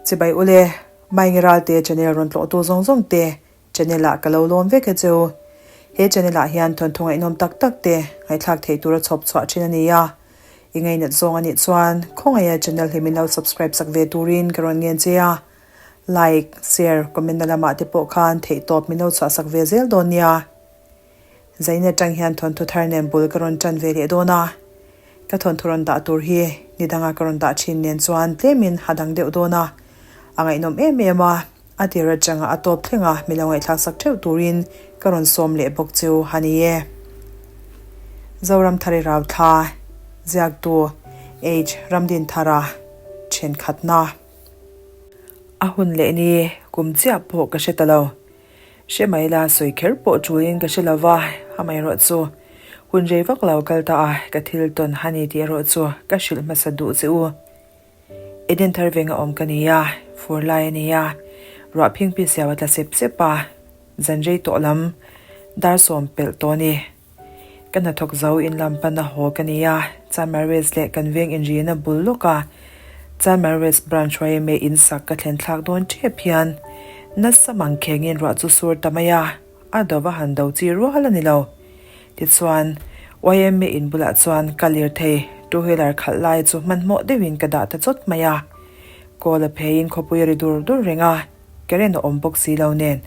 Chibai ule, Maengi Ralte channel rawn tlawhtu zawng zawng te channel ah ka lo lawm vek e cheu. He channel ah hian thawnthu ngaihnawm tak tak te ngaihthlak theih tura chhawp chhuah thin a ni a. I ngainat zawng a nih chuan khawngaih a channel hi min lo subscribe sak ve turin ka rawn ngen che a. Like, share, comment na lamah te pawh khan theihtawp min lo chhuah sak ve zel dawn nia. Zain atang hian thawnthu thar nen bul ka rawn tan ve leh dawn a, ka thawnthu rawn dah tur hi ni danga ka rawn dah thin nen chuan tlemin a dang deuh dawn a, a ngaihnawm em em a, a tir atanga a tawp thleng a mi lo ngaihthlak sak theuh turin ka rawn sawm leh bawk chu a ni e. Zoram Thari Rauthla, Ziaktu, H. Ramdinthara, Thenkhatna. A hun leh ni kum chiah pawh ka hre ta lo. Hre mai la, sawi kher pawh tulin ka hre lo va, amaherawh chu hun rei vak lo kal ta a, ka thil tawn ha ni tih erawh chu ka hrilh hmasa duh che u. Eden thar venga awm ka ni a, fur lai a ni a, ruah phingphi siau a tla sep sep a, zan rei tawh lam dar sawm pelh tawh a ni. Ka hnathawk zo in lam pan a haw ka ni a, Chanmaris leh kan veng inrina bul lawk a Chanmaris branch yma in sak ka thlen thlak dawn tep hian nasa mang khengin ruah chu sur ta mai a, a do va han do chi rual a ni lo. Tichuan, yma in bulah chuan ka lirthei two wheeler khalh lai chu hmanhmawh deuhin ka dah ta chawt mai a, kawl a pheiin khawpui a ri dur dur reng a, current a awm bawk si lo nen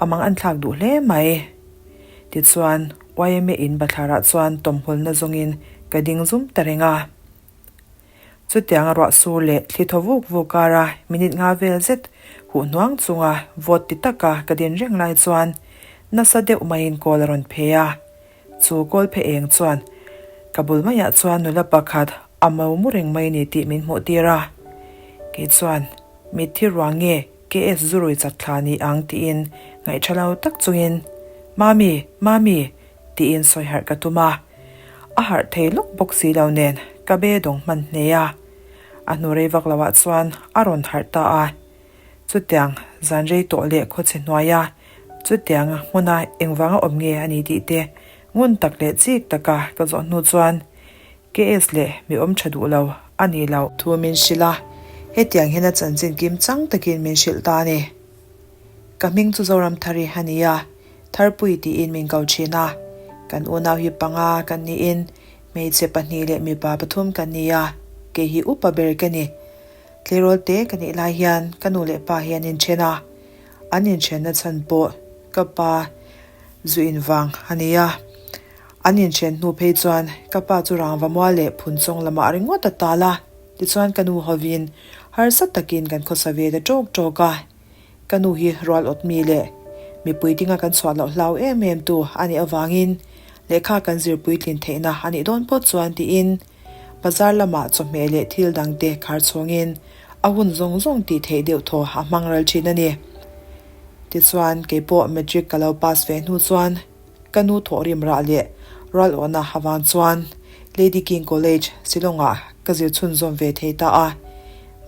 a mang an thlak duh hle mai. Tichuan, yma in bathlarah chuan tawmhawlna zawngin ka ding zum ta reng a. Chutianga ruah sur leh thli thaw vuk vuk kara minute nga vel zet huh hnuang chunga vawt ti taka ka din reng lai chuan nasa deuh maiin kawl a rawn phei a. Chu kawl phe eng chuan ka bul maiah chuan nula pakhat a mo mu reng mai ni tih min hmuh tir a. Kei chuan mitthi ruang nge KS zurui chat thla ni ang tiin ngaihṭha lo tak chungin Mami, Mami tiin sawi harh ka tum a. A harh thei lawk bawk si lo nen ka be dawng hman hle a. A hnu rei vak loah chuan a rawn harh ta a. Chutiang zan rei tawh leh khawchhe hnuaia chutiang hmuna engvanga awm nge a ni tih te ngun tak leh chik taka ka zawh hnu chuan KS leh mi awm tha duh lo a ni lo. Thu min hrilh a, hetiang hian a chanchin kim chang takin min hrilh ta a ni. Ka hming chu Zoramthari a ni a, Tharpui tiin min ko thin a. Kan unau hi panga kan niin hmeichhe pahnih leh mipa pathum kan ni a, kei hi upa ber ka ni. Tleirawl te ka nih lai hian ka nu leh pa hi an inthen a, an inthenna chhan pawh ka pa zu invang a ni a. An inthen hnu phei chuan ka pa chu rangva mual leh phun chawng lamah ringawt a tal a, tichuan ka nu hovin harsa takin kan khawsa ve ta tawk tawk a. Ka nu hi rual awt mi leh mipui dinga kan chhuah loh hlau em em tu a nih avangin lehkha kan zir puitlin theihna a nih dawn phawt chuan tiin bazar lamah chawhmeh leh thil dangte khar chhungin a hun zawng zawng tih theih deuh thaw a hmang ral thin a ni. Tichuan keipawh matric ka lo pass ve hnu chuan Ka nu thawhrim rah leh rual awhna avang chuan Lady King College, Shillong-ah ka zir chhunzawm ve thei ta a.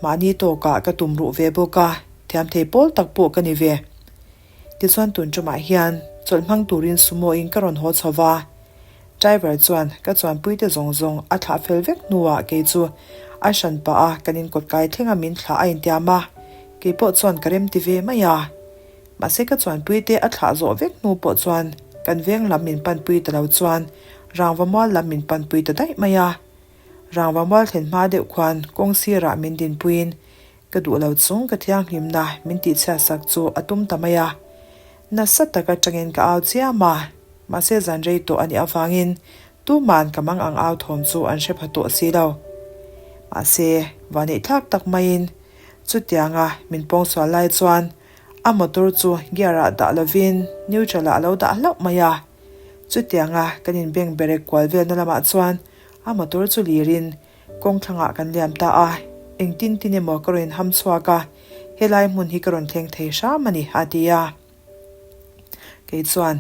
Mahni tawkah ka tum ruh ve bawk a, thiam thei pawl tak pawh ka ni ve. Tichuan tun tumah hian chawlh hmang turin sumo in ka rawn haw chho va. Driver chuan ka chuanpuite zawng zawng a thlah fel vek hnuah kei chu a hran pah a kan inkawt kai thleng a min thlah a intiam a, kei pawh chuan ka remti ve mai a. Mahse ka chuanpuite a thlah zawh vek hnu pawh chuan kan veng lam min panpui ta lo chuan rangva mual lam min panpui ta daih mai a. Rangva mual thlen hma deuh khuan kawng sirah min dinpuiin ka duh lo chung ka thianghlimna min tihchhiat sak chu a tum ta mai a. Nasa tak atangin ka au chiam a, mahse zan rei tawh a nih avangin tuman ka mang ang au thawm chu an hre pha tawh si lo. Mahse vaneihthlak tak maiin chutianga min pawngsual lai chuan A motor chu gear ah dah lovin neutral ah a lo dah hlauh mai a. Chutianga kan inbeng berek kual velna lamah chuan a motor chu lirin kawng thlangah kan liam ta a, engtin tin emaw ka rawn inham chhuak a, helai hmun hi ka rawn thleng thei hram a ni a ti a. Kei chuan,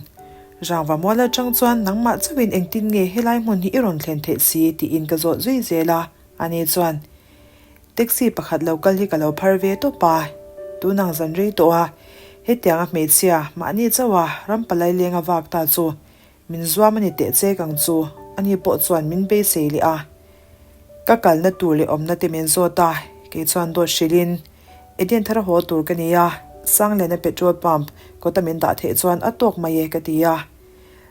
Rangva mual atang chuan nangmah chauhin engtin nge helai hmun hi i rawn thlen theih si tiin ka zawt zui zel a, ani chuan, Taxi pakhat lo kal hi ka lo phar ve tawp a, tunang zan rei tawh a, hetianga hmeichhia mahni chauha ram palai lenga vak ta chu min zuam a ni teh chek ang chu, ani pawh chuan min beisei leh a. Ka kalna tur leh awmna te min zawt a, kei chuan dawt hrilhin. Eden thar a haw tur ka ni a, Sangliana petrol pump kawta min dah theih chuan a tawk mai e ka ti a.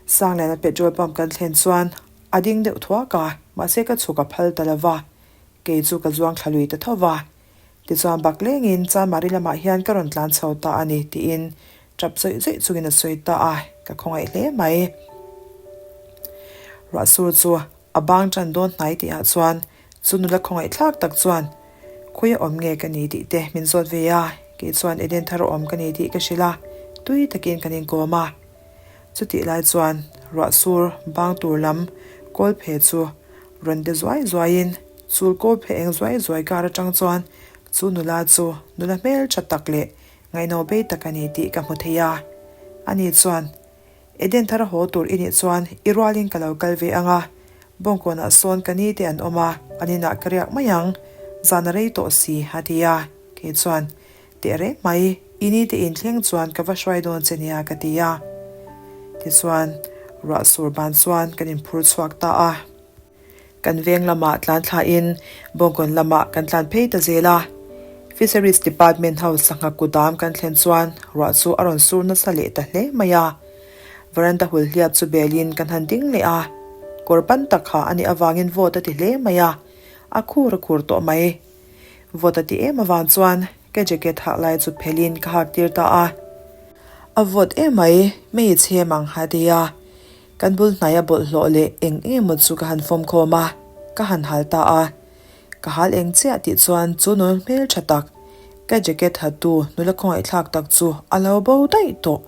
Sangliana petrol pump kan thlen chuan a ding deuh thuak a, mahse ka chhuk a phal ta lo va, kei chu ka zuang thla lui ta tho va. Tichuan bak lengin Chanmari lamah hian ka rawn tlan chho ta a ni tiin tap zawih zawih chungin a sawi ta a, ka khawngaih hle mai. Ruahsur chu a bang tan dawn hnai tihah chuan chu nula khawngaih thlak tak chuan khawi a awm nge ka ni tih te min zawt ve a, kei chuan Eden thar a awm ka ni tih ka hrilh a, tui takin kan inkawm a. Chutih lai chuan ruahsur bang tur lam kawl phe chu rawn de zuai zuaiin Chul kawl phe eng zuai zuai kar atang chuan chu nula chu nula hmel tha tak leh ngaihno bei tak a ni tih ka hmu thei a. Ani chuan, Eden thar a haw tur i nih chuan i rualin ka lo kal ve ang a, Bawngkawnah sawn ka ni te an awm a, an inah ka riak mai ang, zan a rei tawh si, a ti a. Kei chuan, Teh reng mai, i ni te inthleng chuan ka va hruai dawn che nia, ka ti a. Tichuan, ruah sur ban chuan kan inphur chhuak ta a. Kan veng lamah tlan thlain Bawngkawn lamah kan tlan phei ta zel a. Fisheries Department ho sangha kudam kan thlen chuan ruah chu a rawn sur nasa leh ta hle mai a. Veranda hul hliap chu belin kan han ding leh a. Kawr pan tak ha a nih avangin vawt a ti hle mai a, a khur a khur tawh mai. Vawt a ti em avang chuan ka jacket hak lai chu phelin ka hak tir ta a. A vawt em mai, mei chhem ang ha ti a. Kan bul hnaia bawlhhlawh leh eng eng emaw chu ka han fawm khawm a, ka han hal ta a. Ka hal eng chiah tih chuan chu nul hmel tha tak, ka jacket hatu nula khawngaihthlak tak chu a lo bo daih tawh.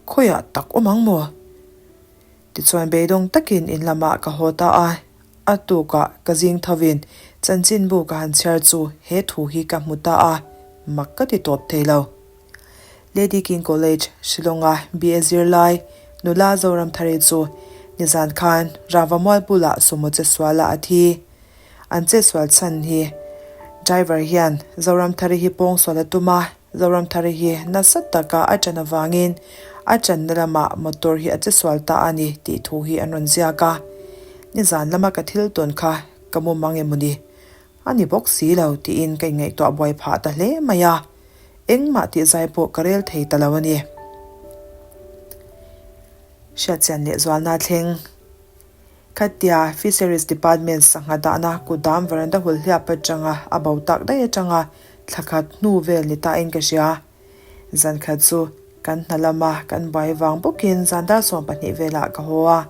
Khawiah tak awm ang maw? Tichuan beidawng takin in lamah ka haw ta a, a tukah ka zing thovin chanchinbu ka han chhiar chu he thu hi ka hmu ta a, mak ka ti tawp thei lo. Lady King College, Shillong-a BA zirlai nula Zoramthari chu nizan khan Rava mual bulah sumo chesualah a thi. An chesual chhan hi driver hian Zoramthari hi pawngsual a tum a, Zoramthari hi nasa taka a ṭan avangin a ṭanna lamah motor hi a chesual ta a ni tih thu hi an rawn ziak a. Nizan lama ka thil tawn kha ka mumang emaw ni? A ni bawk si lo tiin ka inngaihtuah buai phah ta hle mai a. Engmah tih zai pawh ka rel thei ta lo a ni. Hriatchian leh zualna thleng. Khatia Fisheries Department sangha dahna kutdam veranda hul hliap atanga a bo tak daih atanga thla khat hnu vel ni tain ka hria. Zan khat chu kan hna lama kan buai vang bawkin zan dar 12 velah ka haw a.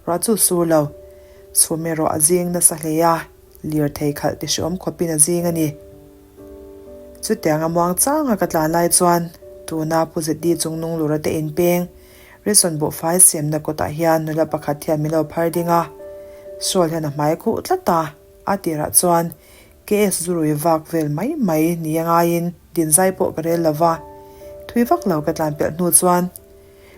Ruah chu sur lo. Chhum erawh a zing nasa hle a. Lirthei khalh ti hreawm khawpin a zing a ni. Chutianga muang changa ka tlan lai chuan tuna Pu ZD Chungnung Lura te inpeng Rison buhfai siamna kawtah hian nula pakhat hian min lo phar ding a. Shawl hian a hmai khuh tlat a, a tirah chuan KS zurui vak vel mai mai ni a ngaiin dinzai pawh ka rel lo va. Thui vak lo ka tlan pelh hnu chuan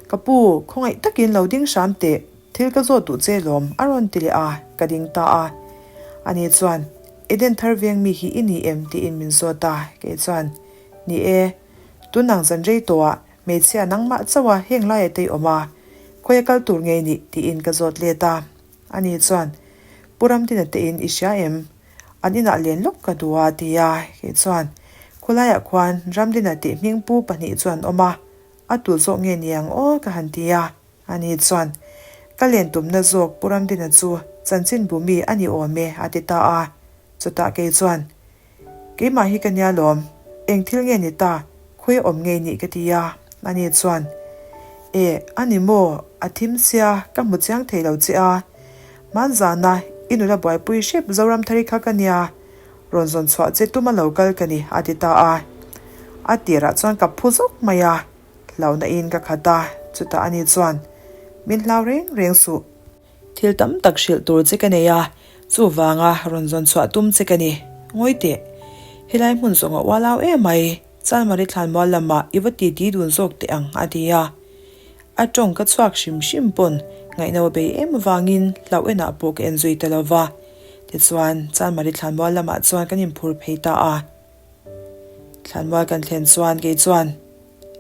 Ka pu, khawngaih takin lo ding hram teh, thil ka zawt duh che lawm, a rawn ti leh a, ka ding ta a. Ani chuan, Eden thar veng mi hi i ni em? tiin min zawt a, kei chuan, Ni e, tun ang zan rei tawhah hmeichhia nangmah chauh a heng laia te i awm a, khawi a kal tur nge i nih? tiin ka zawt let a. Ani chuan, Pu Ramdina tein i hria em? An inah len lawk ka duh a, ti a, kei chuan, Khawlaiah khuan Ramdina tih hming pu pahnih chu an awm a, A tu zawk nge ni ang aw ka han ti a, ani chuan, Ka len tumna zawk Pu Ramdina chu chanchin bu mi a ni awm e a ti ta a. Chutah kei chuan, Keimah hi ka nia lawm, eng thil nge ni ta, khawi awm ngei nih ka ti a, ani chuan, E, a ni maw, a thim sia, ka hmu chiang thei lo che a. Hmanzana i nula buaipui hrep Zoramthari kha ka nia, Rawn zawn chhuah che tum a lo kal ka ni, a ti ta a. A tirah chuan ka phu zawk mai a, hlauhna in ka khat a, chutah ani chuan, Min hlau reng reng suh. Thil tam tak hrilh tur che ka nei a, chuvanga rawn zawn chhuah tum che ka ni. Ngawi teh. Helai hmun zawng a ualau em mai, Chalmari thlanmual lamah i va titi dun zawk teh ang, a ti a. A tawng ka chhuak hrim hrim pawn ngaihno a bei em avangin hlauh enah pawh ka en zui ta lo va. Tichuan, Chanmari thlanmual lamah chuan kan inphur phei ta a. Thlanmual kan thlen chuan kei chuan,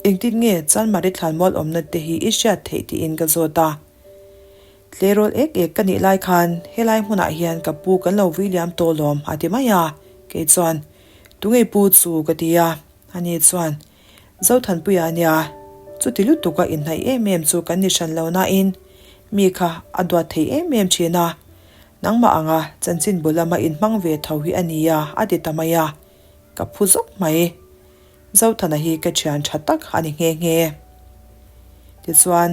Engtin nge Chanmari thlanmual awmna te hi i hriat theih tiin ka zawt a. Tleirawl ek ek ka nih lai khan helai hmunah hian ka pu kan lo vui liam tawh lawm a ti mai a. Kei chuan. Tunge pu chu ka ti a, ani chuan, Zothanpuia a nia, chuti lutuka inhnaih em em chu kan ni hran lo nain mi kha a duat thei em em thin a, nangmah anga chanchin bu lama inhmang ve tho hi a nia a ti ta mai a, ka phu zawk mai. Zothana hi ka thian tha tak a ni nghe nghe. Tichuan,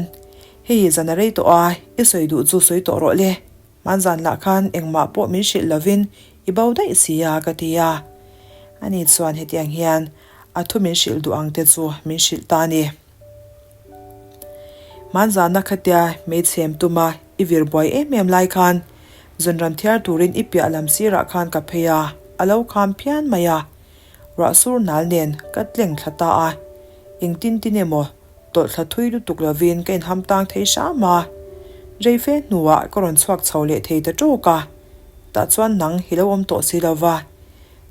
hei zan a rei tawh a, i sawi duh chu sawi tawh rawh le. Hmanzan lah khan engmah pawh min hrilh lovin i bo daih si a ka ti a. Ani chuan hetiang hian a thu min hrilh duh ang te chu min hrilh ta a ni. Hmanzana khatia hmeichhem tuma i vir buai em em lai khan zunram thiar turin i piah lam sirah khan ka phei a, a lo kham phian mai a. Ruah sur nal nen ka tleng thla ta a, engtin tin emaw Tawlh thla thui lutuk lovin ka inham tang thei hram a, rei fe hnuah ka rawn chhuak chho leh thei ta tawk a, tah chuan nang hi lo awm tawh si lo va,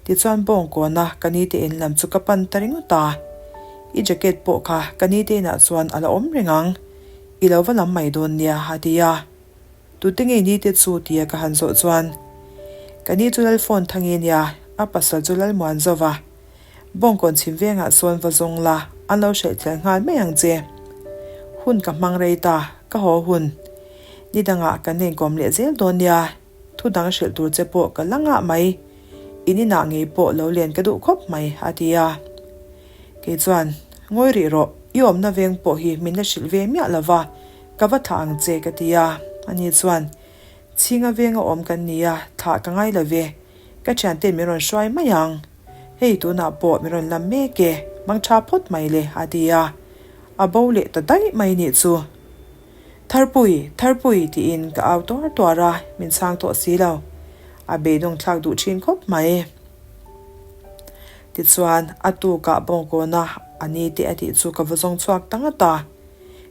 tichuan bawng kawna ka nite in lam chu ka pan ta ringawt a, i jacket pawh kha ka nite inah chuan a la awm reng ang, i lo va lam mai dawn nia a ti a, tute ngei nite chu tia ka han zawh chuan ka ni chu lal phone thangi nia, a pasal chu lal muan zo va. Bawngkawn chhim vengah sawn va zawng la, an lo hrilh thlel nghal mai ang che. Hun ka hmang rei ta, ka haw hun. Ni dangah kan inkawm leh zel dawn nia, thu dang hrilh tur che pawh ka la ngah mai. In inah ngei pawh lo len ka duh khawp mai, a ti a. Kei chuan, Ngawi rih rawh, i awmna veng pawh hi min la hrilh ve miah lo va, ka va thlah ang che, ka ti a. Ani chuan, Chhinga venga awm kan ni a, thlah ka ngai lo ve. Ka thianten min rawn hruai mai ang. Hei tunah pawh min rawn lam mek e, mang tha phawt mai le a ti a. A bo leh ta daih mai nih chu. Tharpui, Tharpui tiin ka au tuar tuar a, min chhang tawh si lo. A beidawng thlak duh thin khawp mai. Tichuan, a tukah bawngkawna a ni te a tih chu ka va zawng chhuak ta ngat a.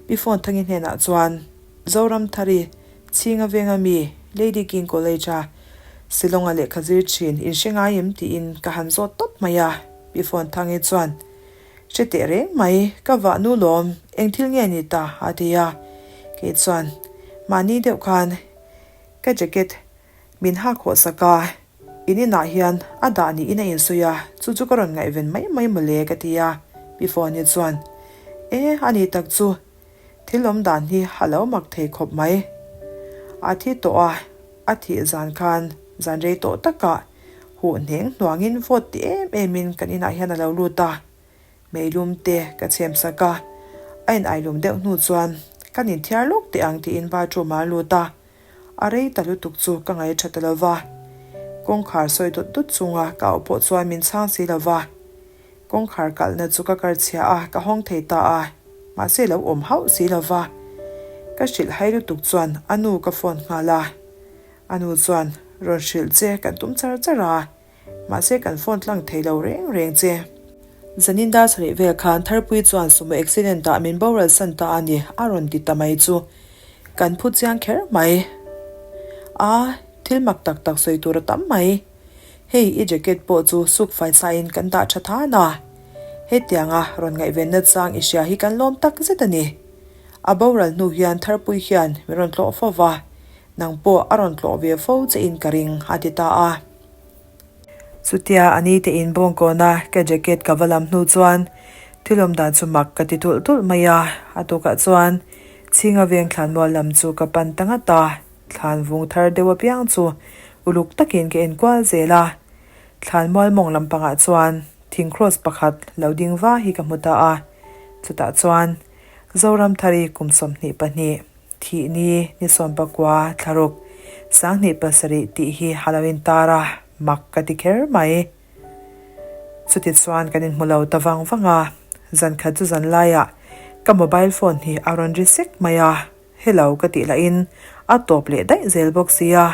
Pi Phone Thangi hnenah chuan, Zoramthari, Chhinga venga mi, Lady King College-a Shillong-a lehkha zir thin in hre ngai em tiin ka han zawt tawp mai a, Pi Phone Thangi chuan, Hre teh reng mai, ka vah nu lawm, eng thil nge ni ta? a ti a. Kei chuan, Mahni deuh khan ka jacket min hak hawh sak a, in inah hian a dah niin a insawi a, chu chu ka rawn ngaihven mai mai mawle ka ti a, Pi Phone-i chuan, E, a ni tak chu, Thil awm dan hi a lo mak thei khawp mai. A thi tawh a, a thih zan khan zan rei tawh takah huh hneng hnuangin vawt ti em emin kan inah hian a lo lut a. Meilum te ka chhem sak a, a in ailum deuh hnu chuan kan inthiar lawk teh ang tiin bathroom ah a lut a. A rei ta lutuk chu ka ngaih tha ta lo va. Kawngkhar sawi dut dut chunga ka auh pawh chuan min chhang si lo va. Kawngkhar kalhna chu ka kar chhia a, ka hawng thei ta a, mahse lo awm hauh si lo va. Ka hrilh hai lutuk chuan a nu ka phone nghal a, a nu chuan rawn hrilh che kan tum char char a, mahse kan phone tlang thei lo reng reng che. Zanin dar sarih vel khan Tharpui chuan sumo accident ah min boral san ta a ni a rawn ti ta mai chu kan phu chiang kher mai. A, thil mak tak tak sawi tur a tam mai. Hei i jacket pawh chu suk fai sain kan dah tha than a, hetianga rawn ngaihvenna chang i hria hi kan lawm tak zet a ni. A boral hnu hian Tharpui hian min rawn tlawh fo va, nang pawh a rawn tlawh ve fo che in ka ring a ti ta a. Chutia a ni te in bawngkawna ka jacket ka va lam hnu chuan thil awm dan chu mak ka ti tulh tulh mai a, a tukah chuan Chhinga veng thlanmual lam chu ka pan ta ngat a. Thlan vung thar deuh apiang chu uluk takin ka enkual zel a, thlan mual mawng lampangah chuan thing cross pakhat lo ding va hi ka hmu ta a, chutah chuan Zoramthari kum 22, thih ni ni sawmpakua thlaruk 27 tih hi a lo intar a, mak ka ti kher mai. Chuti chuan kan inhmu lo ta vang vang a, zan khat chu zan laiah ka mobile phone hi a rawn ri sek mai a. Hello ka tih lahin a tawp leh daih zel bawk sia.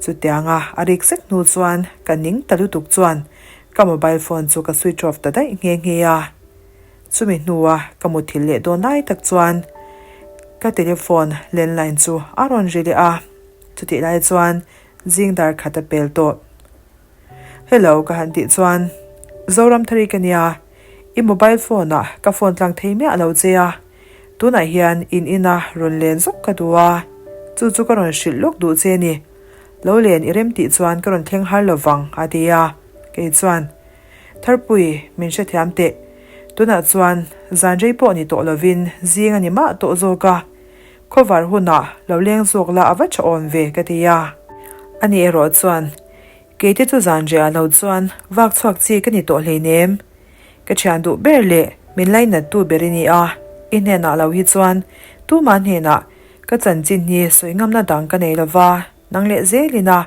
Chutianga a rik zet hnu chuan ka ning ta lutuk chuan ka mobile phone chu ka switch off ta daih nghe nghe a. Chumi hnua ka muthilh leh dawn lai tak chuan ka telephone landline chu a rawn ri leh a, chutih lai chuan zing dar khat a pel tawh. Hello ka han tih chuan Zoramthari ka nia, i mobile phone ah ka phone tlang thei miah lo che a, Tunah hian in ina rawn len zawk ka duh a, chu chu ka rawn hrilh lawk duh che ni. Lo len i rem tih chuan ka rawn thleng har lo vang, a ti a. Kei chuan, Tharpui, min hrethiam teh. Tunah chuan zan rei pawh ni tawh lovin zing a ni mah tawh zawk a, khawvar hunah lo leng zawk la a va tha awm ve ka ti a. Ani erawh chuan, Keite chu zan rehah lo chuan vak chhuak chi ka ni tawh hleinem. Ka thian duh ber leh min lainattu ber i ni a, i hnenah lo hi chuan tumah hnenah ka chanchin hi sawi ngamna dang ka nei lova, nang leh zelin a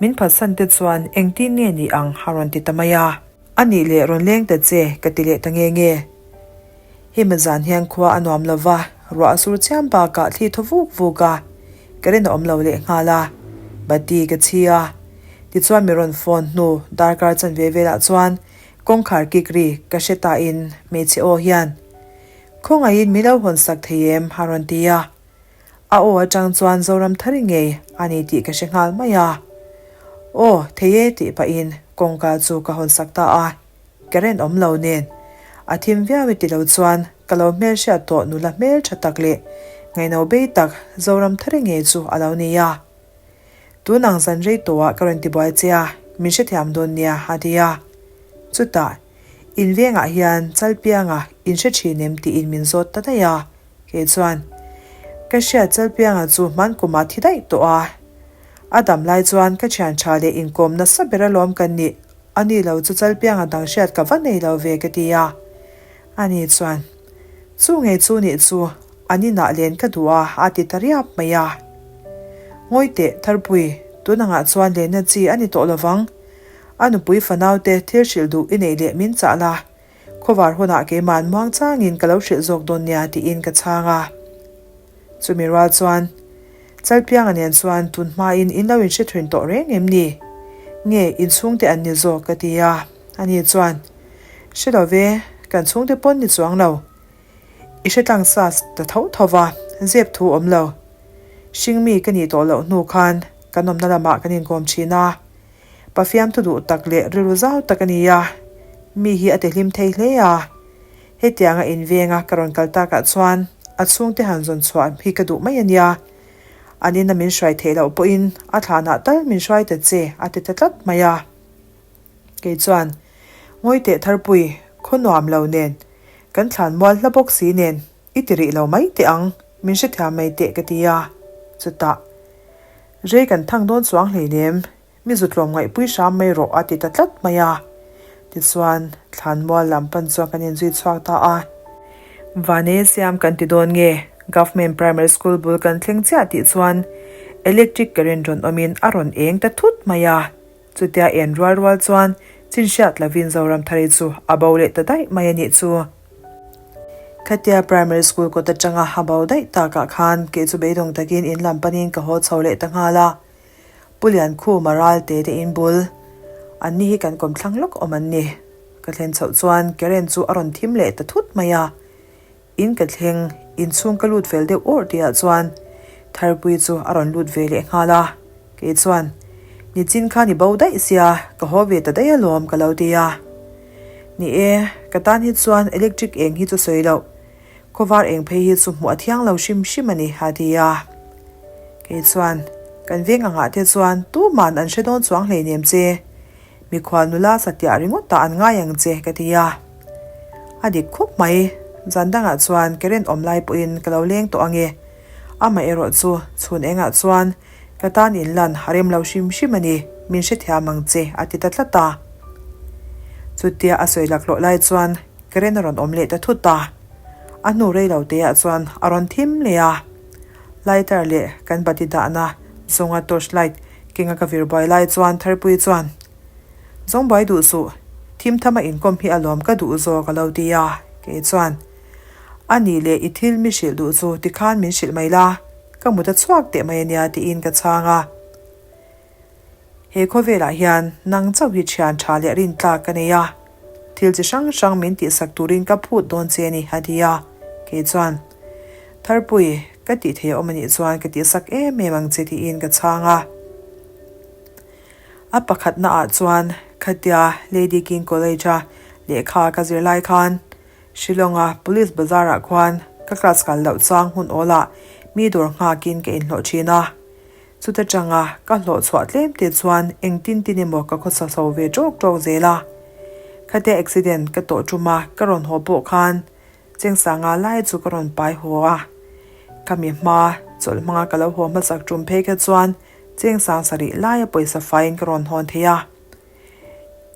min phatsan te chuan engtin nge ni ang a rawn ti ta mai a. A nih leh rawn leng ta che ka ti leh ta nge nge. Hemi zan hian khua a nuam lo va, ruah a sur chiam bakah thli thaw vuk vuk a, current a awm lo leh nghal a, bati ka chhi a. Tichuan mi rawn phone hnu darkar chanve velah chuan kawngkhar kik ri ka hre tahin hmeichhe aw hian, Khawngaihin min lo hawn sak thei em? a rawn ti a. A aw atang chuan Zoram thari ngei a ni tih ka hre nghal mai a. Aw, thei e tih pahin kawngka chu ka hawn sak ta a. Current awm lo nen a thim viau e ti lo chuan ka lo hmelhriat tawh nula hmel tha tak leh ngaihno bei tak Zoram thari ngei chu a lo ni a. Tun ang zan rei tawhah ka rawn ti buai che a, min hrethiam dawn nia a ti a. Chutah, in vengah hian Chalpianga in hre thin em tiin min zawt ta daih a. Kei chuan, Ka hriat Chalpianga chu hman kumah thi daih tawh a. A dam lai chuan ka thian tha leh inkawm nasa ber alawm kan nih A ni lo chu Chalpianga dang hriat ka va nei lo ve ka ti a. Ani chuan, Chu ngei chu nih chu, an inah len ka duh a, a ti ta riap mai a. Ngawi teh, Tharpui, tun angah chuan lenna chi a ni tawh lo vang. A nupui fanaute thil hrilh duh i neih leh min chah la, khawvar hunah keima'n muang changin ka lo hrilh zawk dawn nia tiin ka chhang a. Chumi rual chuan, Chalpianga nen chuan tun hmain in lo inhre thin tawh reng em ni? Nge in chhungte an ni zawk ka ti a. Ani chuan, Hre lo ve, kan chhungte pawn ni chuang lo. I hre tlang sa ta tho tho va, zep thu awm lo. Hringmi ka nih tawh loh hnu khan kan awmna lamah kan inkawm thin a. Pafiam thu duh tak leh rilru zau tak a ni a, mi hi a ti hlim thei hle a. Hetianga invenga ka rawn kal takah chuan a chhungte han zawn chhuah hi ka duh mai a nia. An ina min hruai theih loh pawhin a thlanah tal min hruai ta che a ti ta tlat mai a. Kei chuan, Ngawi teh Tharpui, khaw nuam lo nen, kan thlan mual hla bawk si nen i ti rih lo mai teh ang, min hrethiam mai teh ka ti a. Chutah, Rei kan thang dawn chuang hleinem, Mi zu tlawm ngaihpui hram mai rawh a ti ta tlat mai a. Tichuan, thlanmual lam pan chuan kan inzui chhuak ta a. Vane siam kan ti dawn nge? Government Primary School bul kan thleng chiah tih chuan electric current rawn awmin a rawn eng ta thut mai a. Chutia en rual rual chuan chin hriat lovin Zoramthari chu a bo leh ta daih mai a nih chu. Khatia Primary School kawt atanga a bo daih takah khan kei chu beidawng takin in lam panin ka haw chho leh ta nghal a. Pu Liankhuma Ralte te in bul. An ni hi kan kawm thlang lawk awm an ni. Ka thlen chhoh chuan Karen chu a rawn thim leh ta thut mai a. In ka thleng, inchhung ka lut fel deuh awrh tihah chuan Tharpui chu a rawn lut ve leh nghal a. Kei chuan, Nichin khan i bo daih sia, ka haw ve ta daih alawm ka lo ti a. Ni e, ka tan hi chuan electric eng hi chu sawi loh. Khawvar eng phei hi chu hmuh a thiang lo hrim hrim a ni, a ti a. Kei chuan, Kan veng angah te chuan tuman an hre dawn chuang hleinem che. Mikhual nula satliah ringawt tah an ngai ang che, ka ti a. A dik khawp mai, zan dangah chuan current awm lai pawhin ka lo leng tawh ange. Amaherawh chu chhun engah chuan ka tan inlan a rem lo hrim hrim a ni, min hrethiam ang che, a ti ta tlat a. Chutia a sawi laklawh lai chuan Current a rawn awm leh ta thut a, a hnu rei lo te ah chuan a rawn thim leh a. Lighter leh kan bati dahna zawnga torch light kenga ka vir buai lai chuan Tharpui chuan, Zawng buai duh suh, thim thama inkawm hi alawm ka duh zawk a lo ti a, kei chuan, A nih leh i thil mi hrilh duh chu tikhan min hrilh mai la, ka mut a chhuak teh mai ania tiin ka chhang a. He khawvelah hian nang chauh hi thian tha leh rintlak ka nei a, thil chi hrang hrang min tihsak turin ka phut dawn che a ni, a ti a. Kei chuan, Tharpui, ka tih thei a awm a nih chuan ka tihsak em em ang che tiin ka chhang a. A pakhatna ah chuan khatia Lady King College-a lehkha ka zir lai khan Shillong-a Police Bazar-ah khuan ka class kal loh chang hun awlah mi dawr nghakin ka inhlawh thin a. Chuta tanga ka hlawh chhuah tlem te chuan engtin tin emaw ka khawsa chho ve tawk tawk zel a. Khatia accident ka tawh ṭuma ka rawn haw pawh khan Chengsanga lai chu ka rawn pai haw a. Ka mi hma chawlh hmanga ka lo haw hmasak ṭum phei kha chuan Chengsang sarih laia pawisa faiin ka rawn hawn thei a.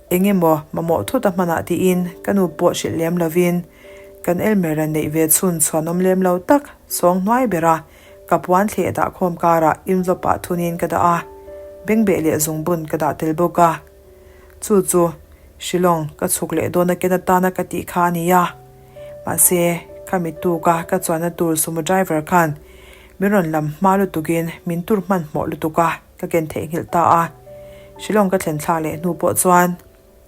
Eng emaw mamawh thut a hmanah tiin ka nu pawh hrilh lem lovin kan Elmer-a neih ve chhun chhuanawm lem lo tak sawng hnuai bera ka puan thleh dah khawm karah envelope ah thunin ka dah a, bengbeh leh zungbun ka dah tel bawk a. Chu chu Shillong ka chhuk leh dawn a ken atana ka tih kha a ni a. Mahse, khami tuka ka chuanna tur sumo driver khan min rawn lam hma lutukin min tur hmanhmawh lutuk a. Ka ken theihnghilh ta a, Shillong ka thlen thlak leh hnu pawh chuan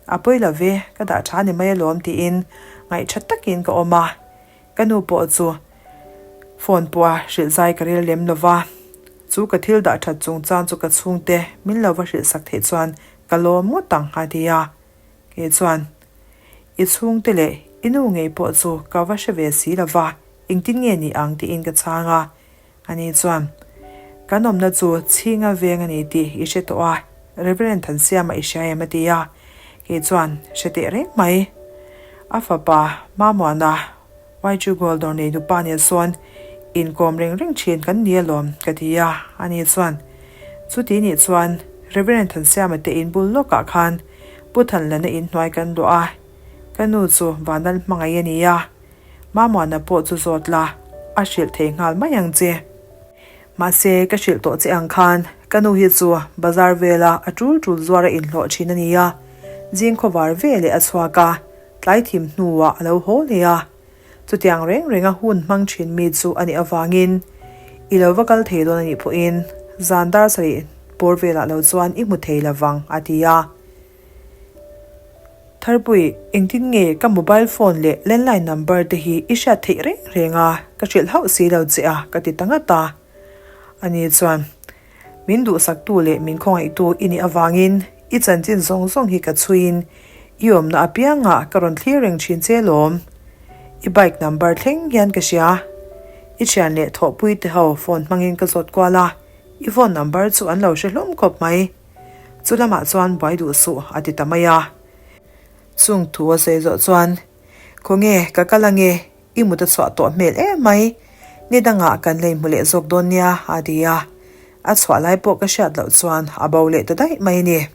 a pawi lo ve, ka dah tha ni mai alawm tiin ngaih tha takin ka awm a, ka nu pawh chu phone pawha hrilh zai ka rel lem lo va, chu ka thil dah that chungchang chu ka chhungte min lo va hrilh sak theih chuan ka lawm ngawt ang a ti a, kei chuan i chhungte leh i nu ngei pawh chu ka va hre ve si lo va, engtin nge ni ang tiin ka chhang a. Ani chuan, Kan awmna chu chhinga veng a ni tih i hre tawh a, Reverend Thansiama i hria em a ti a. Kei chuan, Hre teh reng mai. A fapa Mamuana, YG Gold dawr nei nupa nen sawn inkawm reng reng thin kan ni alawm, ka ti a. Ani chuan, Chuti nih chuan Reverend Thansiama te in bul lawkah khan Pu Thanlana inhnuai kan luah a, ka nu chu Vanlal hmangaih a ni a. Mamuana pawh chu zawt la, a hrilh thei nghal mai ang che. Mahse, ka hrilh tawh che ang khan, ka nu hi chu bazar vela a tul tul zuar a inhlawh thin a nia. Zing khawvar ve leh a chhuak a, tlai thim hnuah a lo haw leh a. Chutiang reng renga hun hmang thin mi chu a nih avangin, i lo va kal thei dawn a nih pawhin zan dar sarih bawr velah lo chuan i hmu thei lovang, a ti a. Tharpui, engtin nge ka mobile phone leh landline number te hi i hriat theih reng reng a, ka hrilh hauh si lo che a, ka ti ta ngat a. Ani chuan, Min duhsaktu leh min khawngaihtu i nih avangin i chanchin zawng zawng hi ka chhuiin i awmna apiangah ka rawn thlir reng thin che lawm. I bike number thleng hian ka hria. I thian leh thawhpui te ho phone hmangin ka zawt kual a, i phone number chu an lo hre hlawm khawp mai. Chu lamah chuan buai duh suh a ti ta mai a. Chung thu a sawi zawh chuan, Khawnge ka kal ange, i mut a chhuah tawh hmel em mai, ni dangah kan la inhmu leh zawk dawn nia a ti a. A chhuah lai pawh ka hriat loh chuan a bo leh ta daih mai a ni.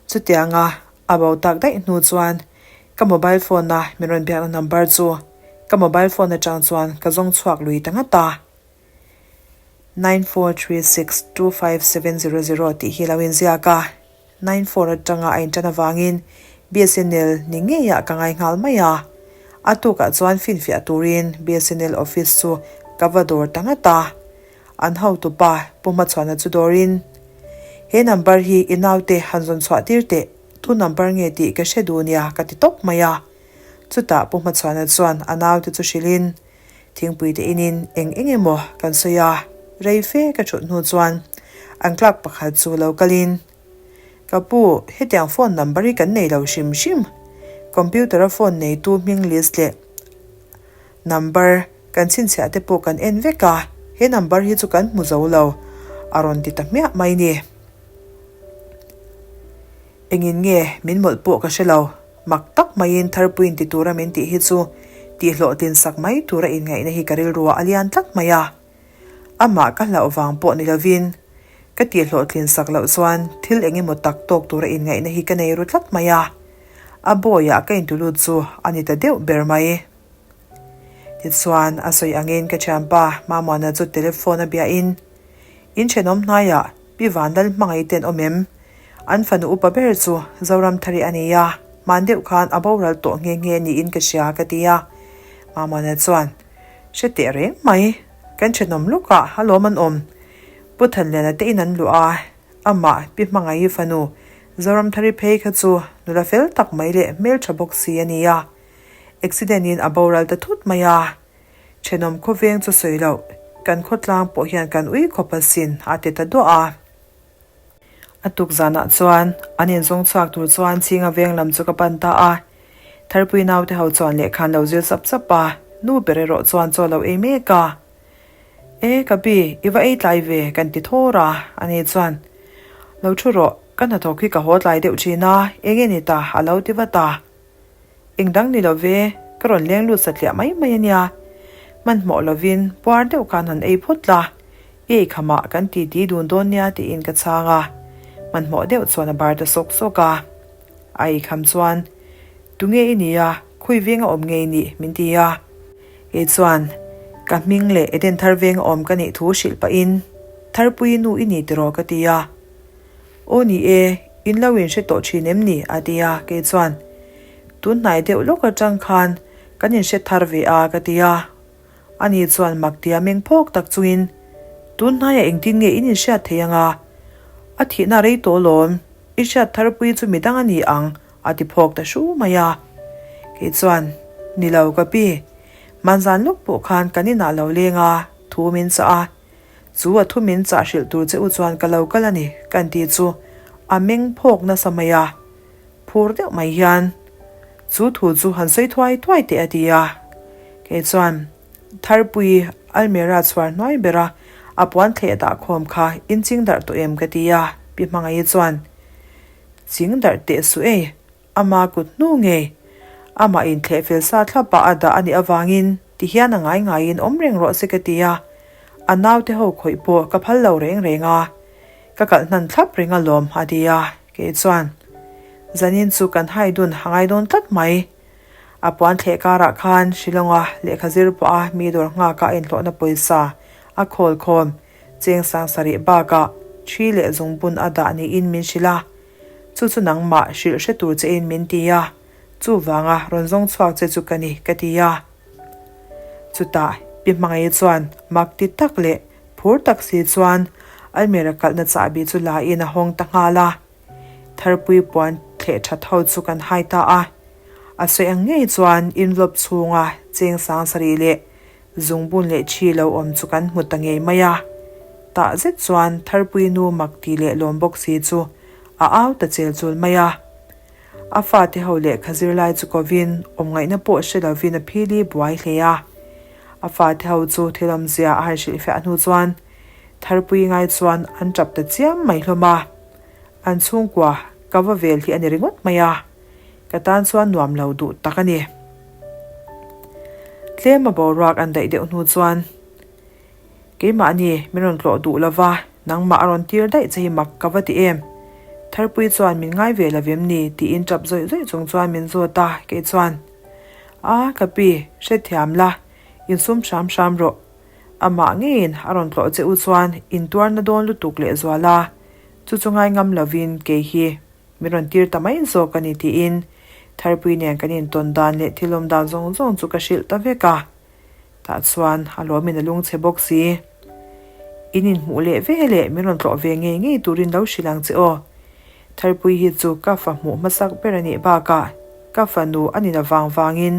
Chutianga a bo tak daih hnu chuan ka mobile phone a min rawn biakna number chu ka mobile phone atang chuan ka zawng chhuak lui ta ngat a. 943625700 tih hi lo inziak a, 94 atanga a intan avangin BSNL ni ngeiah ka ngai nghal mai a. A tukah chuan finfiah turin BSNL office chu ka va dawr ta ngat a. An hotupa Pu Hmachhuana chu dawrin, He number hi i naute han zawn chhuah tir teh, tu number nge tih ka hre duh nia ka ti tawp mai a. Chutah Pu Hmachhuana chuan a naute chu hrilhin, Thingpui te inin eng eng emaw kan sawi a, rei fe ka thut hnu chuan an clerk pakhat chu lo kalin, Ka pu, hetiang phone number hi kan nei lo hrim hrim. Computer-a phone neitu hming list leh number kan chhinchhiah te pawh kan en vek a, he number hi chu kan hmu zo lo, a rawn ti ta hmiah mai ni. Engin nge min mawlh pawh ka hre lo. Mak tak maiin Tharpuiin ti tura min tih hi chu tihhlawhtlin sak mai tura inngaihna hi ka rilruah a lian tlat mai a. Amah ka hlauh vang pawh ni lovin ka tihhlawhtlin sak loh chuan thil eng emaw tak tawk tura inngaihna hi ka nei ru tlat mai a. A bawiah ka intulut chu a ni ta deuh ber mai. Tichuan a sawi angin ka thianpa Mamuana chu telephone a biahin, In thenawm hnaiah Pi Vanlal hmangaih ten awm em? An fanu upa ber chu Zoramthari a ni a, hman deuh khan a boral tawh nghe nghe niin ka hria ka ti a. Mamana chuan, Hre teh reng mai, kan thenawm lukah a lawm an awm. Pu Thanliana te in an luh a, amah Pi Hmangaihi fanu Zoramthari phei kha chu nula fel tak mai leh hmeltha bawk si a ni a. Accident in a boral ta thut mai a. Thenawm khawveng chu sawi loh, kan khawtlang pawh hian kan ui khawp asin a ti ta duah a. A tuk zanah chuan an inzawng chhuak tur chuan Chhinga veng lam chu ka pan ta a. Tharpui naute ho chuan lehkha an lo zir sap sap a, nu ber erawh chuan chaw lo ei mek a. E ka pi, i va ei tlai ve kan ti thawr a, ani chuan, Lo thu rawh. Ka hnathawk hi ka haw tlai deuh thin a, eng nge ni ta a lo ti vat a. Eng dang ni lo ve, ka rawn leng lut satliah mai mai a nia. Hmanhmawh lovin puar deuh khan han ei phawt la, i ei khamah kan titi dun dawn nia tiin ka chhang a. Hmanhmawh deuh chuan a bar ta sawk sawk a. A ei kham chuan, Tunge i nia, khawi venga awm nge i nih? min ti a. Kei chuan, Ka hming leh Eden thar venga awm ka nih thu hrilh pahin, Tharpui nu i ni tiraw ka ti a. Aw ni e, in lo in hre tawh thin em ni? a ti a, kei chuan, Tun hnai deuh lawk atang khan kan in hre thar ve a ka ti a. Ani chuan mak tia meng phawk tak chungin, Tun hnaiah engtin nge in inhriat thei anga? A thihna rei tawh lawm, i hriat tharpui chu midang a ni ang a ti phawk ta hru mai a. Kei chuan, Ni lo ka pi, hmanzan lawk pawh khan kan inah lo leng a, thu min chah a. Chu a thu min chah hrilh tur che u chuan ka lo kal a ni, kan ti chu a meng phawk nasa mai a. Phur deuh mai hian, Chu thu chu han sawi thuai thuai teh a ti a. Kei chuan, Tharpui almirah chhuar hnuai bera a puan thleh dah khawm kha in ching darh tawh em ka ti a, Pi Hmangaih chuan, Ching darh teh suh ei, ama kut hnu ngei. Amah in thleh fel sa thlap ah a dah a nih avangin ti hian a ngai ngaiin awm reng rawh se ka ti a, a naute ho khawih pawh ka phal lo reng reng a, ka kalh hnan thlap reng alawm a ti a, kei chuan zanin chu kan hai dun a ngai dawn tlat mai. A puan thleh karah khan Shillong-a lehkha zir pawh a mi dawr nghaka a inhlawhna pawisa a khawl khawm cheng sang sarih bakah thi leh zungbun a dah niin min hrilh a, chu chu nangmah hrilh hre tur chein min ti a, chuvanga rawn zawng chhuak che chu ka ni ka ti a. Chutah Pi Hmangaih chuan mak ti tak leh phur tak si chuan almirah kalhna chahbi chu la in a hawng ta nghal a. Tharpui puan thleh that ho chu kan hai ta a, a sawi ang ngei chuan envelope chhunga cheng sang sarih leh zungbun leh thi lo awm chu kan hmu ta ngei mai a. Tah zet chuan Tharpui nu mak tih leh lawm bawk si chu a au ta chel chul mai a. A fate ho lehkha zirlai chu kovin awm ngaihna pawh hre lovin a phili buai hle a. A fate ho chu thil awmzia a han hrilhfiah hnu chuan Tharpui ngai chuan an tap ta chiam mai hlawm a. An chhungkua ka va vel hi a ni ringawt mai a, ka tan chuan nuam lo duh tak a ni. Tlem a boruak an daih deuh hnu chuan, Keimahni min rawn tlawh duh lo va, nangmah a rawn tir daih che hi mak ka va ti em? Tharpui chuan min ngai ve lo vem ni? tiin tap zawih zawih chung chuan min zawt a, kei chuan, A, ka pi, hrethiam la, insum hram hram rawh. Amah ngeiin a rawn tlawh che u chuan intuarna dawn lutuk leh zual a, chu chu ngai ngam lovin kei hi min rawn tir ta mai zawk a ni tiin Tharpui nen kan intawn dan leh thil awm dan zawng zawng chu ka hrilh ta vek a. Tah chuan a lawmin a lungchhe bawk si. In inhmuh leh ve leh min rawn tlawh ve ngei ngei turin lo hrilh ang che aw. Tharpui hi chu ka fa hmuh hmasak ber a nih bakah ka fanu a ni la vang vangin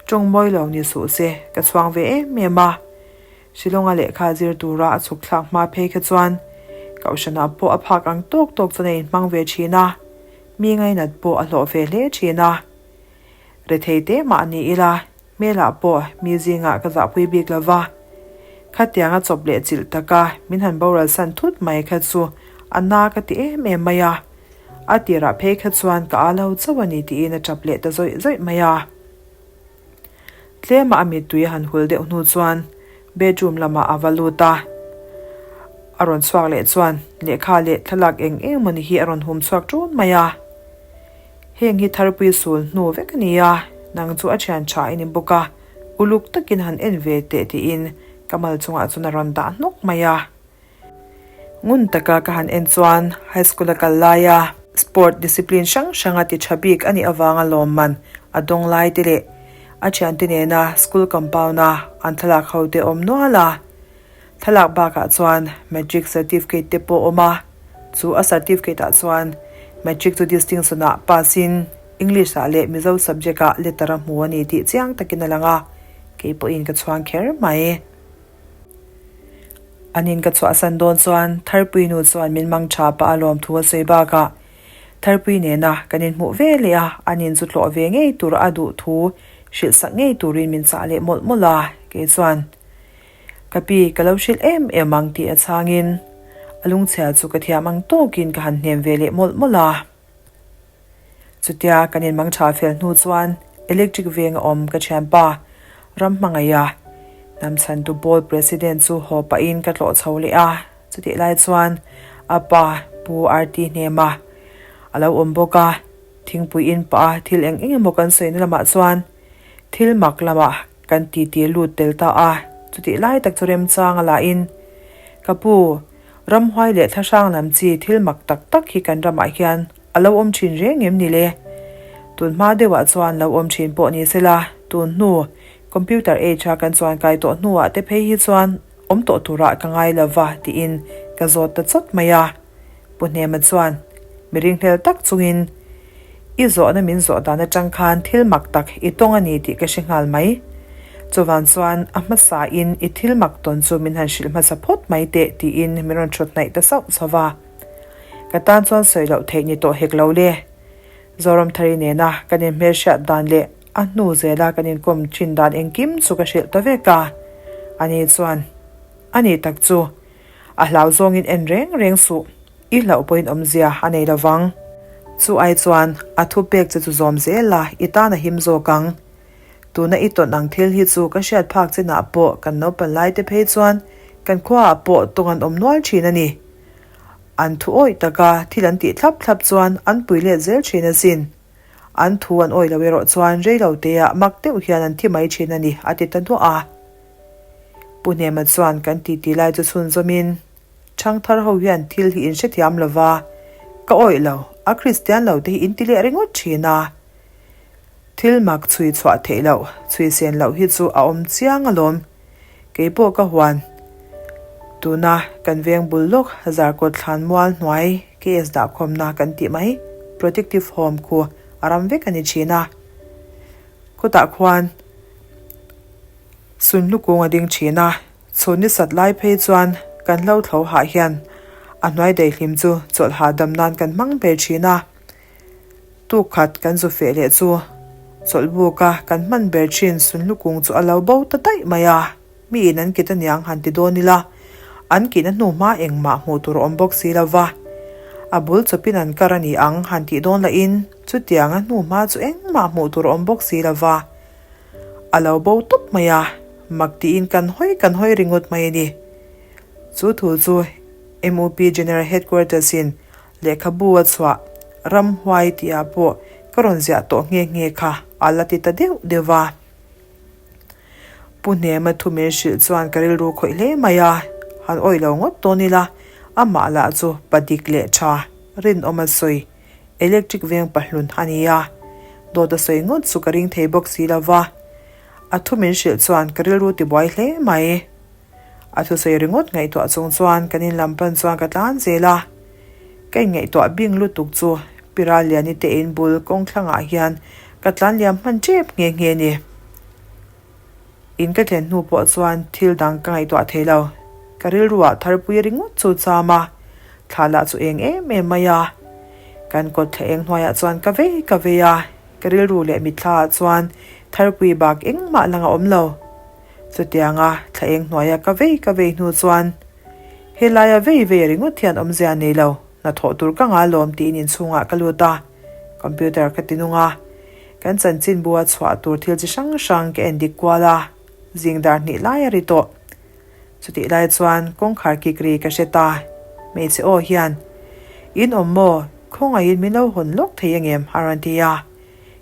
tawng mawi lo ni suh se ka chhuang ve em em a. Shillong-a lehkha zir tura a chhuk thlak hma phei kha chuan Kohhranah pawh a phak ang tawk tawk chuan a inhmang ve thin a, mi ngainat pawh a hlawh ve hle thin a. Rethei te mah ni ila hmelah pawh mi zingah ka zahpui bik lo va, khatianga chawp leh chilh taka min han boral san thut mai kha chu a na ka ti em em mai a, a tirah phei kha chuan ka a lo chauh a ni tiin a tap leh ta zawih zawih mai a. Tlema a mittui a han hul deuh hnu chuan bedroom lamah a va lut a, a rawn chhuak leh chuan lehkha leh thlalak eng eng mawni hi a rawn hum chhuak ṭun mai a. Heng hi tharpui sul hnu vek a ni a, nang chu a thian tha i ni bawk a, uluk takin han en ve teh tiin ka mal chungah chuan a rawn dah hnawk mai a. Ngun taka ka han en chuan high school a kal laia sport discipline hrang hranga ti tha bik a nih avanga lawmman a dawng lai te leh a thiante nena school compound a an thlalak ho te awm nual a. Thlalak bakah chuan matric certificate te pawh awm a, chu a certificate ah chuan matric chu distinction ah pass in English ah leh Mizo subject ah letter a hmu a ni tih chiang takin a lang a, kei pawhin ka chhuang kher mai. An in ka chhuahsan dawn chuan Tharpui nu chuan min mang tha pah a lawm thu a sawi bakah Tharpui nena kan inhmuh ve leh a, an in chu tlawh ve ngei tur a duh thu hrilh sak ngei turin min chah leh mawlh mawlh a, kei chuan Ka pi ka lo hrilh em em ang tih a chhangin. A lungchhia chu ka thiam ang tawkin ka han hnem ve leh mawlh mawlh a. Chutia kan inmang tha fel hnu chuan Electric veng a awm ka thianpa ram hmangaiha hnam chhantu Board President chu haw pahin ka tlawh chho leh a. Chutih lai chuan a pa Pu RT Hnema a lo awm bawk a, thingpui in pah a thil eng eng emaw kan sawina lamah chuan thil mak lamah kan titi lut tel ta a. Chutih lai tak chu remchang a lahin ka pu Ramhuai leh thlahrang lam chi thil mak tak tak hi kan ramah hian a lo awm thin reng em ni le? Tun hma deuhah chuan lo awm thin pawh ni sela, tun hnu computer age a kan chuan kai tawh hnuah te phei hi chuan awm tawh turah ka ngai lo va tiin ka zawt ta chawt mai a. Pu Hnema chuan mi ringhlel tak chungin, I zawhna min zawh dan atang khan thil mak tak i tawng a ni tih ka hre nghal mai. Chuvan chuan a hmasa in i thil mak tawn chu min han hrilh hmasa phawt mai teh tiin min rawn thut hnaih ta sauh chho va. Ka tan chuan sawi loh theih ni tawh hek lo le. Zoramthari nena kan inhmelhriat dan leh a hnu zela kan inkawm thin dan engkim chu ka hrilh ta vek a. Ani chuan, A ni tak chu. A hlau zawngin en reng reng suh. I hlauh pawhin awmzia a nei lo vang. Chu ai chuan a thu pek che chu zawm zel a, i tan a him zawk ang. Tuna i tawn ang thil hi chu ka hriat phak chinah pawh kan naupan lai te phei chuan kan khuaah pawh tawng an awm nual thin a ni. An thu awih taka thil an tih thlap thlap chuan an pui let zel thin asin. An thu an awih lo erawh chuan rei lo teah mak deuh hian an thi mai thin a ni, a ti ta duah a. Pu Hnema chuan kan titi lai chu chhunzawmin, Thangthar ho hian thil hi in hrethiam lo va, ka awih lo, a Kristian lo te hi in ti leh ringawt thin a. Thil mak chhui chhuah theih loh, chhui sen loh hi chu a awm chiang alawm. Kei pawh ka huan. Tuna kan veng bul lawk Zarkawt thlan mual hnuai KS dahkhawmna kan tih mai Protective Home khu a ram vek a ni thin a. Khutah khuan Sunhlu kung a ding thin a. Chhun ni sat lai phei chuan kan hlo thlo hah hian a hnuai daihlim chu chawlh hahdam nan kan hmang ber thin a. Tuk khat kan zu feh leh chu chawlhbuk a kan hman ber thin Sunhlu kung chu a lo bo ta daih mai a, mi in an kit aniang han ti dawn ila, an kihna hnu hma engmah hmuh tur a awm bawk si lo va, a bul chawpin an kar a ni ang han tih dawn lahin chutiang a hnu hma chu engmah hmuh tur a awm bawk si lo va, a lo bo tawp mai a, mak tiin kan hawi kan hawi ringawt mai a ni. Chu thu chu MUP General Headquarters in Lehkhabu a chhuah ramhuai tihah pawh ka rawn ziah tawh nghe nghe kha a la ti ta deuh deuh va. Pu Hnema thu min hrilh chuan ka rilru khawih hle mai a, han awih lo ngawt dawn ila, amah lah chu pa dik leh tha rinawm a sawi, electric veng pahlun a ni a, dawt a sawi ngawt chu ka ring thei bawk si lo va. A thu min hrilh chuan ka rilru tibuai hle mai. A thusawi ringawt ngaihtuah chung chuan kan in lam pan chuan ka tlan zel a, ka inngaihtuah bing lutuk chu Pira Liani te in bul kawng thlangah hian ka tlan liam hman tep nghe nghe ni. In ka thlen hnu pawh chuan thil dang ka ngaihtuah thei lo, ka rilruah tharpui ringawt chu cham a, thla lah chu eng em em mai a. Kan kawt thla eng hnuaiah chuan ka vei ka vei a, ka rilru leh mitthla ah chuan tharpui bak engmah lang a awm lo. Chutianga thla eng hnuaia ka vei ka vei hnu chuan helaia vei vei ringawt hian awmzia nei lo, hnathawh tur ka nga lawm tiin inchhungah ka lut a, computer ka ti nung a, kan chanchinbu a chhuah tur thil chi hrang hrang ka en dik kual a, zing dar hnih lai a ri tawh. Chutih lai chuan kawngkhar kik ri ka hre ta, hmeichhe aw hian, In awm maw? Khawngaihin min lo hawn lawk thei angem? a rawn ti a.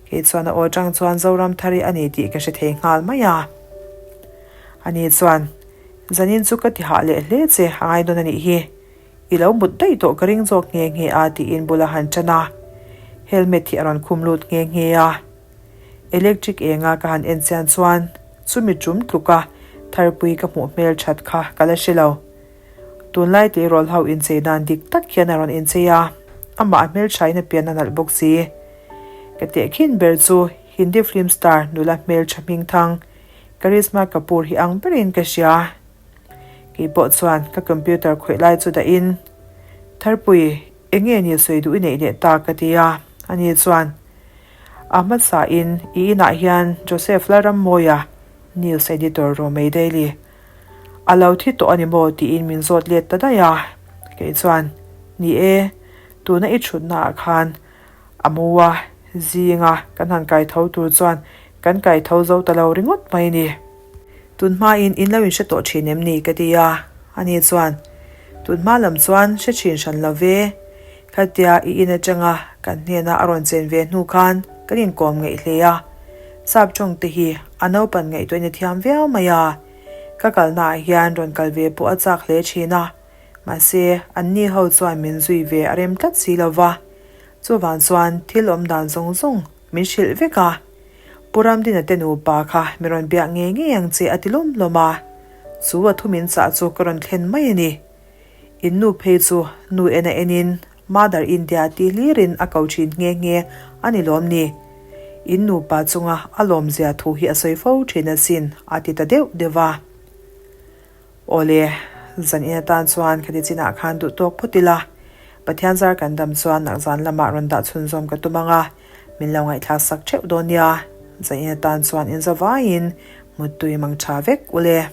Kei chuan a aw tang chuan Zoramthari a ni tih ka hre thei nghal mai a. Ani chuan, Zanin chu ka ti hah leh hle che a ngai dawn a nih hi. I lo mut daih tawh ka ring zawk nghe nghe a tiin bula han tan a. Helmet hi a rawn khum lut nghe nghe a. Electric enga ka han en chian chuan chumi tum tluka tharpui ka hmuh hmel that kha ka la hre lo. Tunlai tleirawl ho inchei dan dik tak hian a rawn inchei a, amah hmelthain a pian a nalh bawk si. Ka tehkhin ber chu Hindi film star nula hmeltha hmingthang Karisma Kapoor hi ang berin ka hria. Kei pawh chuan ka computer khawih lai chu dahin, Tharpui, eng nge ni sawi duh i neih leh ta ka ti a, ani chuan, A hmasain i inah hian Joseph Lalrammawia, News Editor Romei Daily, A lo thi tawh a ni maw? tiin min zawt let ta daih a. Kei chuan, Ni e, tuna i thutnaah khan a mu a, zinga kan han kai tho tur chuan kan kai tho zo ta lo ringawt mai ni. Tun hmain in lo inhre tawh thin em ni? ka ti a, ani chuan, Tun hma lam chuan hre thin hran lo ve. Khatia i in atanga kan hnena a rawn chen ve hnu khan kan inkawm ngeih hle a, sap tawng te hi a naupan ngaihtuahin a thiam viau mai a, ka kalnaah hian rawn kal ve pawh a chak hle thin a, mahse anni ho chuan min zui ve a rem tlat si lo va, chuvang chuan thil awm dan zawng zawng min hrilh vek a, Pu Ramdina te nupa kha mi rawn biak ngei ngei ang che a ti lawm lawm a, chu a thu min chah chu ka rawn thlen mai a ni. In nu phei chu nu en a enin Mother India tih hlirin a ko thin nghe nghe a ni lawm ni? In nupa chunga a lawmzia thu hi a sawi fo thin asin a ti ta deuh deuh va. Awle, zan in atan chuan khati chinah khan duh tawk phawt ila, Pathian zar kan dam chuan nak zan lamah rawn dah chhunzawm ka tum ang a, min lo ngaihthlak sak theuh dawn nia. Zan in atan chuan in zavaiin muttui mang tha vek ule.